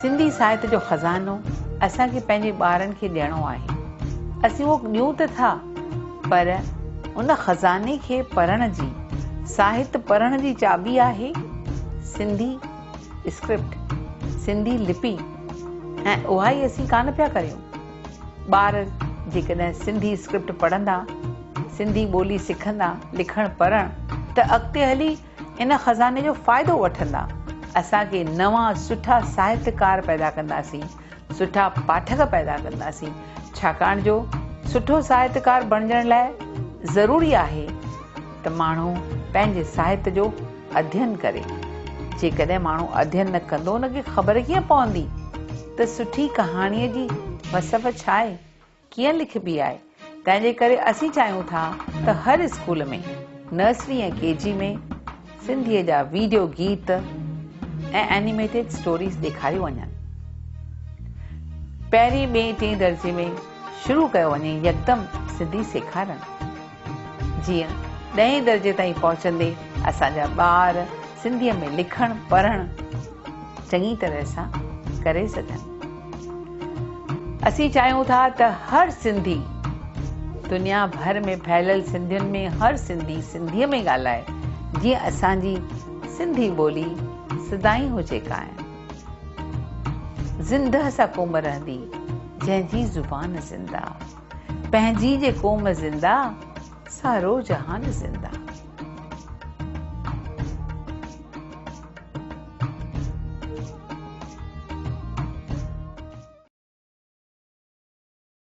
سنڌي ساهت جو خزانو اسان کي پنهنجي ٻارن کي ڏيڻو آهي. اسين اهو ڏيون ته ٿا پر ان خزاني کي پڙهڻ جي، ساهت پڙهڻ جي چاٻي آهي سنڌي اسڪرپٽ، سنڌي لپي ۽ اها ئي اسين ڪانه پيا ڪريون. ٻار جيڪڏهن سنڌي اسڪرپٽ پڙهندا، سنڌي ٻولي سکندا، لکڻ پڙهڻ ته اڳتي هلي ان خزاني جو فائدو وٺندا. اسان کي نوان سٺا ساهتڪار پيدا ڪنداسين، سٺا پاٺڪ پيدا ڪنداسين، ڇاڪاڻ جو سٺو ساهتڪار بڻجڻ لاء ضروري آهي ته ماڻهو پنهنجي ساهت جو اڌين ڪري. جيڪڏهن ماڻهو اڌين نه ڪندو ان کي خبر ڪيئن پوندي ته سٺي ڪهاڻيء جي وصف ڇا آهي؟ ڪيئن لکبي آهي، تنهن جي ڪري اسين چاهيون ٿا ته هر اسڪول ۾ نرسري ۽ ڪي جي ۾ سنڌيء جا ويڊيو گيت ۽ اينيميٽيڊ اسٽوريز ڏيکاريون وڃن. پهرين، ٻئين، ٽئين درجي ۾ شروع ڪيو وڃي يڪدم سنڌي سيکارڻ، جيئن ڏهين درجي تائين پهچندي اسان جا ٻار سنڌيء ۾ لکڻ پڙهڻ چڱي طرح سان ڪري سگهن. اسين چاهيون ٿا ته هر سنڌي دنيا ڀر ۾ ڦهليل سنڌين ۾ هر سنڌي سنڌيء ۾ ڳالهائي جيئن اسان جي سنڌي ٻولي سدائين هجي قائم. زندهه سا قوم رهندي جنهن جي زبان زنده. پنهنجي جي قوم زنده سارو جهان زنده.